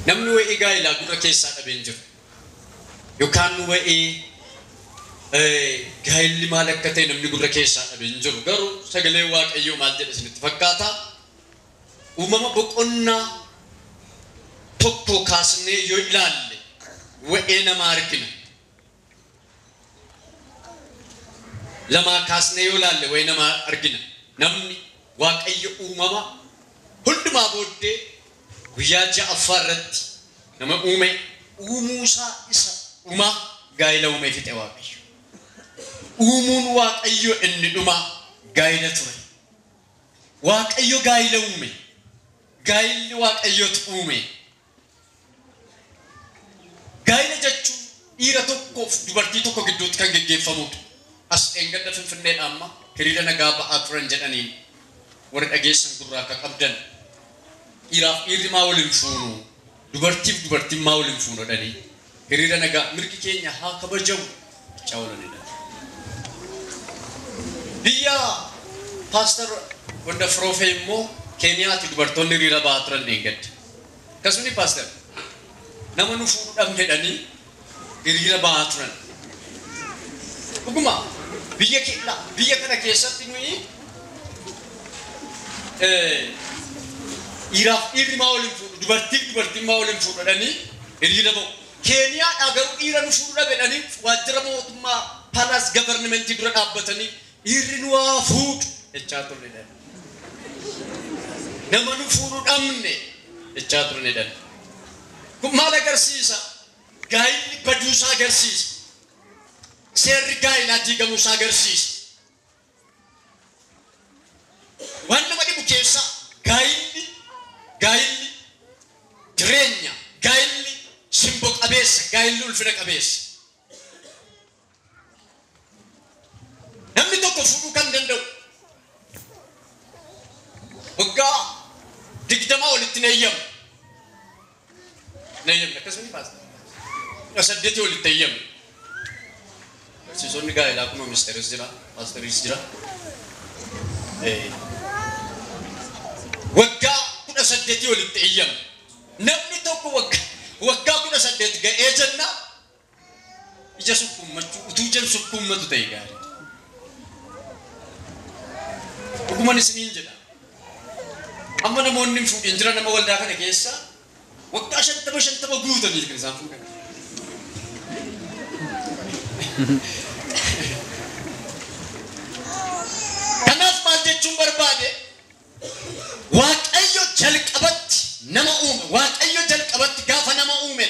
Namni wa'ee gaa'ilaa gurra keessaa dhabee hin jiru. Yookaan wa'ee gaa'illi maal akka ta'e namni gurra keessaa dhabee hin jiru. Garuu sagalee Waaqayyoo maal jedha isinitti fakkaata? Uumama boqonnaa tokko kaasnee yoo ilaalle wa'ee namaa argina. Lamaa kaasnee yoo ilaalle wa'ee namaa argina. Namni Waaqayyo uumama hundumaa booddee guyyaa ja'affaa irratti nama uume uumuusaa isa dhumaa gaa'ila uumee fixe Waaqayyo. Uumuun Waaqayyo inni dhumaa gaa'ila ture. Waaqayyo gaa'ila uume. Gaa'illi Waaqayyotu uume. Gaa'ila jechuun dhiira tokkoof dubartii tokko gidduutti kan geggeeffamudha. As dheengadda Finfinneedha amma hiriira nagaa ba'aa turan jedhaniin warri dhageessan gurraa akka qabdan dhiiraaf dhiirri maa waliin fuunu dubartiif dubartiin maa waliin fuunu jedhanii hiriira nagaa mirgi keenya haa kabajamu jechaa oolanidha. Biyya Paaster Wandafroofee immoo Keeniyaatti dubartoonni hiriira ba'aa turan dheengadda. Akkasumni Paaster nama nu fuudhu dhabne jedhanii hiriira ba'aa turan. Dhuguma biyya kana keessatti nuyi dhiiraaf dhiirri maa waliin fuudhu dubartiif dubartiin maa waliin fuudhu jedhanii hiriira ba'u. Keeniyaadhaa garuu dhiira nu fuudhu dhabe jedhanii waajjira mootummaa paalaas gavarnimentii dura dhaabbatanii dhiirri nu haa fuudhu jechaa turanidha. Nama nu fuudhu dhabne jechaa turanidha. Kun maal agarsiisa? Gaa'illi baduusaa agarsiisa. Seerri gaa'ilaa diigamuusaa agarsiisa. Waan nama dhibu keessaa gaa'illi jireenya, gaa'illi simboo qabeessa, gaa'illi ulfina qabeessa. Namni tokko fuudhuu kan danda'u waggaa 20 olitti hin eeyyamu. Hin eeyyamne akkasuma paastaa. 18 olitti eeyyamu. Barsiisonni gaa'ilaa kunoo misteeris jira, paasteris jira. Waggaa 18 olitti eeyyamu. Namni tokko waggaa 18 ga'ee jenna ija sukkuummachuu utuu ija sukkuummatu ta'e gaarii. Dhuguman isiniin jedha. Amma namoonni hin fuudhin jira nama waldaa kana keessa waggaa 50 guutanii kan isaan fuudhan. Kanaaf maal jechuun barbaade? Waaqayyo jalqabatti nama uume. Waaqayyo jalqabatti gaafa nama uume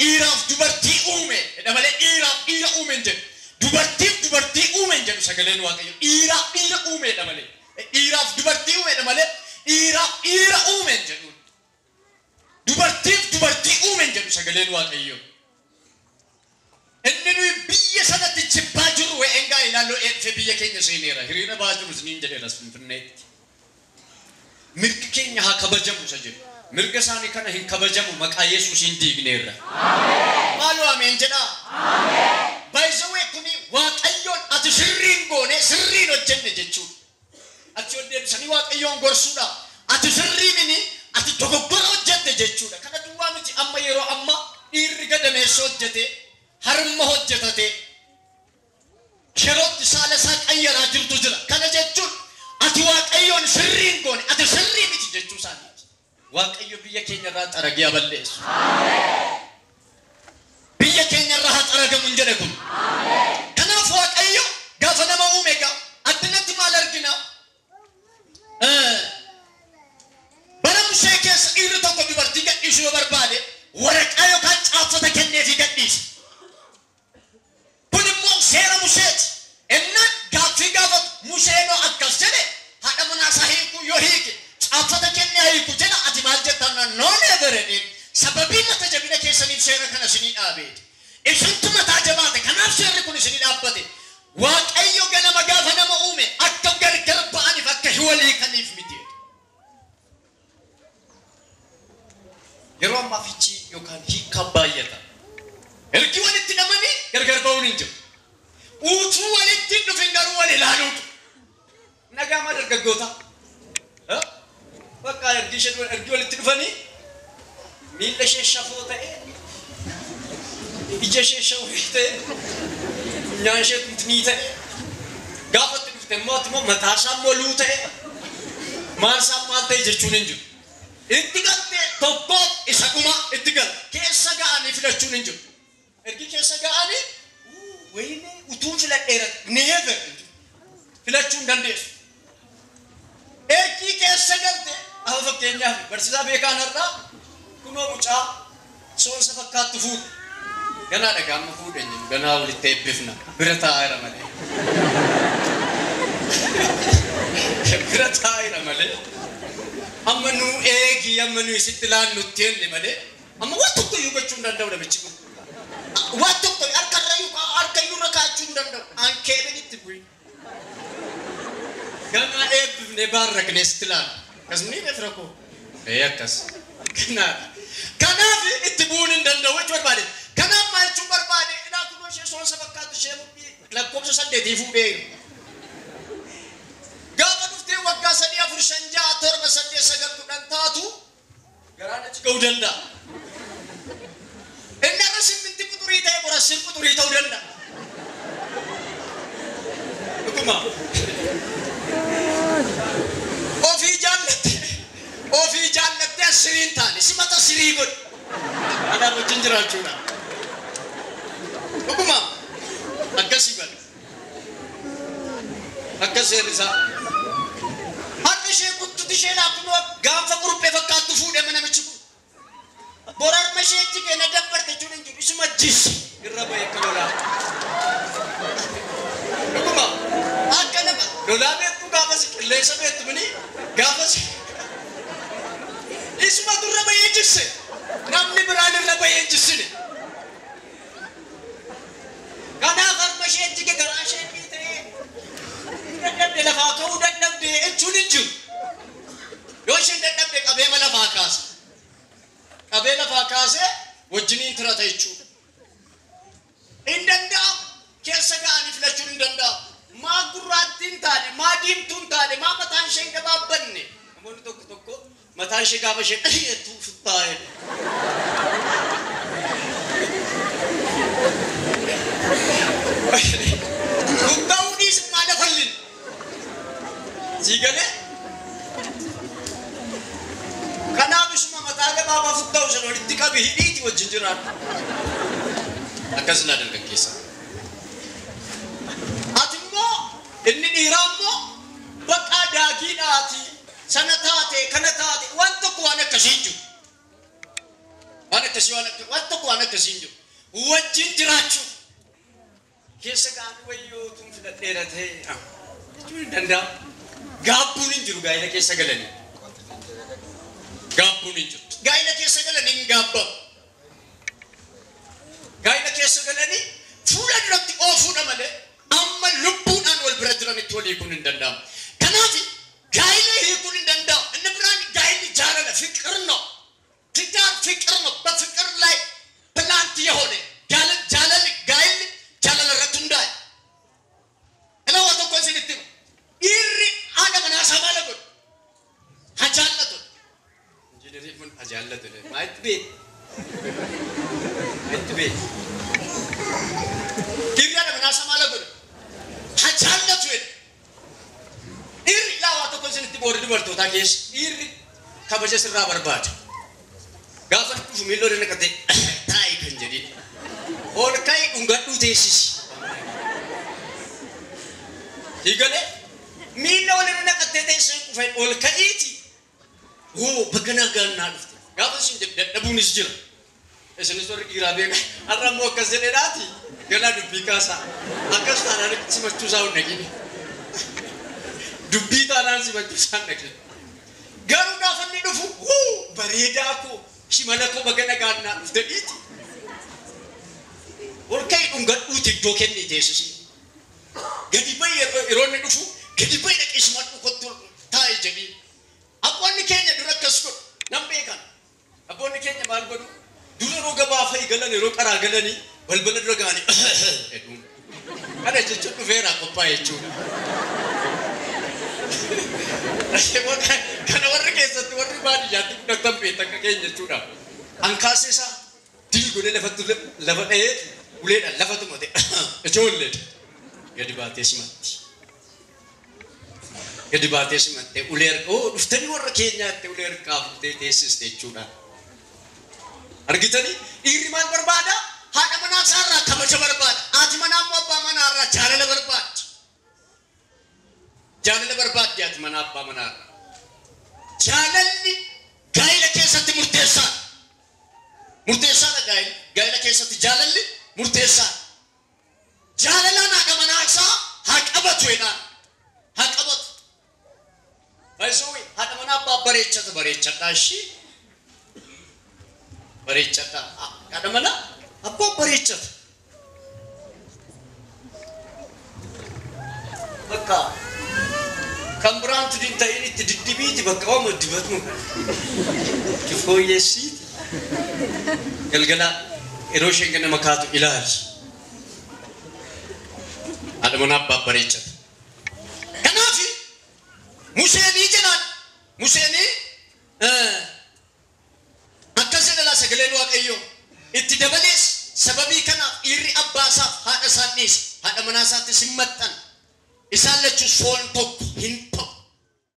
dhiiraaf dubartii uume jedha malee dhiiraaf dhiira uume hin jedhu. Dubartiif dubartii uume hin jedhu sagaleen Waaqayyo. Dhiiraaf dhiira uume jedha malee. Dhiiraaf dubartii uume jedha malee dhiiraaf dhiira uume hin jedhu. Dubartiif dubartii uume hin jedhu sagaleen Waaqayyo. Inni nuyi biyya sanatti jibbaa jirru wa'een gaa'ilaa lo'ee dhufee biyya keenya seeneera. Hiriira ba'aa jiru isiniin jedheera Finfinneetti. Mirgi keenya haa kabajamu isa jedhu. Mirga isaanii kana hin kabajamu maqaa Yesuusiin diigneerra. Maaloo ameen jedhaa? By the way kuni Waaqayyoon ati sirriin goone sirriin hojjenne jechuudha. Ati ol deebisanii Waaqayyoon gorsuudha. Ati sirriin ati dogoggora hojjette jechuudha. Kana duwwaa miti amma yeroo amma dhiirri gadameessa hojjete harma hojjetate yerootti saala isaa qayyaraa jirtu jira. Kana jechuun ati Waaqayyoon sirriin goone ati sirrii miti jechuu isaaniiti. Waaqayyo biyya keenya irraa xaragee haa balleessu. Biyya keenya irraa haa xaragamu hin jedhe kun. Kanaaf Waaqayyo gaafa nama uume egaa addunyaatti maal argina? Bara Musee keessa dhiirri tokko dubartii gadhiisuu yoo barbaade waraqaa yookaan caaffata kenneefii gadhiisa. Kun immoo seera Museeti. Innaan gaaffii gaafatu Museenoo akkas jedhe haadha manaa isaa hiikuu yoo hiike caaffata kennee hiiku jedha ati maal jettaan noo never jedheen sababii mata jabina keessaniif seera kana isinii dhaabeeti. Isintu mataa jabaate kanaaf seerri kun isinii dhaabbate. Waaqayyo ganama gaafa nama uume akka gargar ba'aniif akka walii kaniif miti. Yeroo ammaa fichii yookaan hiikkaa baay'ata. Ergi walitti hidhamanii gargar ba'uun hin jiru. Utuu walitti hin dhufin garuu wal ilaaluutu. Nagaa maa dargaggoota? Bakka ergi ishee ergi walitti dhufanii Miilla ishee shafoo ta'e, ija ishee shafoo ta'e, funyaan ishee tuntunii ta'e, gaafa itti dhufte immoo ati immoo mataa isaa moluu ta'e, maal isaa maal ta'e jechuun hin jiru. Itti galtee tokkoof isa dhuma itti galte keessa ga'anii filachuun hin jiru. Ergi keessa ga'anii wayinee utuun filadheera never filachuu hin dandeessu. Ergi keessa galte amma fakkeenyaaf barsiisaa beekaan har'aa kunoo mucaa soonsa fakkaattu fuudhe. Ganaa dhagaa amma fuudhe hin jiru ganaa walitti eebbifna bira taa'eera malee. Bira taa'eera malee. Amma nu eegi amma nu isitti laannutti jenne malee amma waan tokko iyyuu gochuu hin danda'u namichi kun. Waan tokko harka iyyuu irra kaachuu hin danda'u. An keebin itti bu'i. Ganaa eebbifnee baarraqnee sitti laanna. Akkasumni beekra koo. Ee akkas. Kanaaf kanaaf itti bu'uun hin danda'u jechuu barbaade. Kanaaf maal jechuu barbaade? Ilaa kunoo ishee soonsa fakkaatu ishee mudhii lakkoofsa 8 fuudhee. Gaafa dhuftee waggaa 3 4 5 6 7 8 9 10 taatu garaan achi ga'uu danda'a. Inni har'a simminti quxurii ta'e bora sin quxurii ta'uu danda'a. Dhuguma. Ofii jaallattee sirii hin taane simata sirii godhi. Kanaaf wajjin jiraachuudha. Dhuguma. Akkasii bari. Akkas seerri isaa. Har'a ishee kuttuti ishee laakunoo gaanfa quruphee fakkaattu fuudhee namichi kun. Bora harma ishee jigee na dabbarte jechuun hin jiru. Isuma jisi irra ba'e akka lolaa. Dhuguma. Akka nama lolaa beektu gaafas qilleensa beektu mini gaafas isuma durra ba'ee jisse. Namni biraan irra ba'ee jissine. Kanaaf harma ishee jige garaa ishee dhiitee dadhabde lafaa ka'uu dadhabde jechuun hin jiru. Yoo isheen dadhabde qabeema lafaa kaase. Qabee lafaa kaasee wajjiniin tirata jechuudha. Hin danda'amu. Keessa ga'anii filachuun hin danda'amu. Maa gurraattiin taane, maa diimtuun taane, maa mataan ishee hin gabaabbanne. Namoonni tokko tokko mataan ishee gaafa ishee dhiyyeettu futtaa'e. Futtaa'uu dhiisi maa lafallin. Sii galee? Kanaaf isuma mataa gabaabaa futtaa'u sana walitti qabi hidhiiti wajjin jiraadhu. Akkas laa dargaggeessa. Ati immoo inni dhiiraa immoo baqaa daagiidhaati sana taate kana taate waan tokko waan akkasii hin jiru. Waan akkasii waan tokko waan akkasii hin jiru. Wajjin jiraachuu keessa ga'anii wayyoo tun filadheera ta'e jechuun hin danda'amu. Gaabbuun hin jiru gaa'ela keessa galanii. Gaabbuun hin jiru. Gaa'ela keessa galanii hin gaabbamu. Gaa'ela keessa galanii fuula duratti oofuudha malee amma lubbuudhaan wal bira jiranitti wal hiikuun hin danda'amu. Kanaaf gaa'ela hiikuun hin danda'amu. Inni biraan gaa'elli jaalala ፍቅር ነው። ትዳር ፍቅር ነው። በፍቅር ላይ ፕላንት የሆነ gaa'elli jaalala irratti hundaa'e. Ilaa waa tokko isinitti hima. Dhiirri haadha manaa isaa maal godhu? Haa jaallatu. Injiineriin kun haa jaallatu. Maa itti beeku? Maa itti beeku? Dhiirri haadha manaa isaa maal godhu? Haa jaallatu jedhe. Dhiirri ilaa waa tokko isinitti boori dubartootaa keessa dhiirri kabaja sirraa barbaada. Gaafa dhufu miilloo naqatee taa'i kan jedhin. Ol ka'i dhungadhuu teessisi. Hiigalee miilla walirra naqattee teessee dhufe ol ka'iiti. Hoo bakka nagaan naa dhufte. Gaafa isin dadhabuunis jira. Isinis warri dhiiraa beeka. Har'a immoo akkas jedheedhaati. Ganaa dubbii kaasaa. Akkas taanaan simachuu isaa hin dhaqini. Dubbii taanaan simachuu isaa hin dhaqini. Garuu gaafa inni dhufu hoo bareedaa koo shimala koo bakka nagaan naa dhufte dhiiti. Ol ka'i dhungadhuuti iddoo kennii teessisi. Gadi ba'i yeroo inni dhufu gadi ba'i dhaqee simadhu kottu taa'i jedhii. Abboonni keenya dura akkas godhu nan beekan. Abboonni keenya maal godhu? Dura yeroo gabaa fa'i galan yeroo qaraa galanii balbala dura ga'anii jedhuun. Kana jechuun dhufeeraa qophaa'e jechuudha. Kana warri keessatti warri baadiyyaatti guddatan beektan akka keenya jechuudha. Ankaasee isaa dil godhee lafatti lafa dha'ee uleedhaan lafa tumate ijoolleedha. Gadi baatee simatti. Gadi baatee simattee ulee harka oo dhuftanii warra keenyaatti ulee harkaa fuutee teessiste jechuudha. Argitanii dhiirri maal barbaada? Haadha manaa isaarraa kabaja barbaada. Haati manaa immoo abbaa manaarraa jaalala barbaaddi. Jaalala barbaaddi haati manaa abbaa manaarraa. Jaalalli gaa'ela keessatti murteessaadha. Murteessaadha gaa'ela. Gaa'ela keessatti jaalalli murteessaadha. Jaalalaan haadha manaa isaa haa qabatu jedhaan. Haa qabatu. Baay'isuu haadha manaa abbaa bareechata bareechadhaa ishii. Bareechadhaa. Haadha manaa abbaa bareechata. Bakka kan biraantu din ta'in itti diddibiiti bakka oomu dibatmu kana. Itti fooyyessiiti. Galgala yeroo isheen ganama kaatu ilaali. Haadha manaa abbaa bareechata. Kanaaf Museenii jedhaan Museenii akkas jedha sagaleen Waaqayyoo itti dabalees sababii kanaaf dhiirri abbaa isaaf haadha isaan dhiisa haadha manaa isaattis hin maxxan isaan lachuus foon tokko hin ta'u.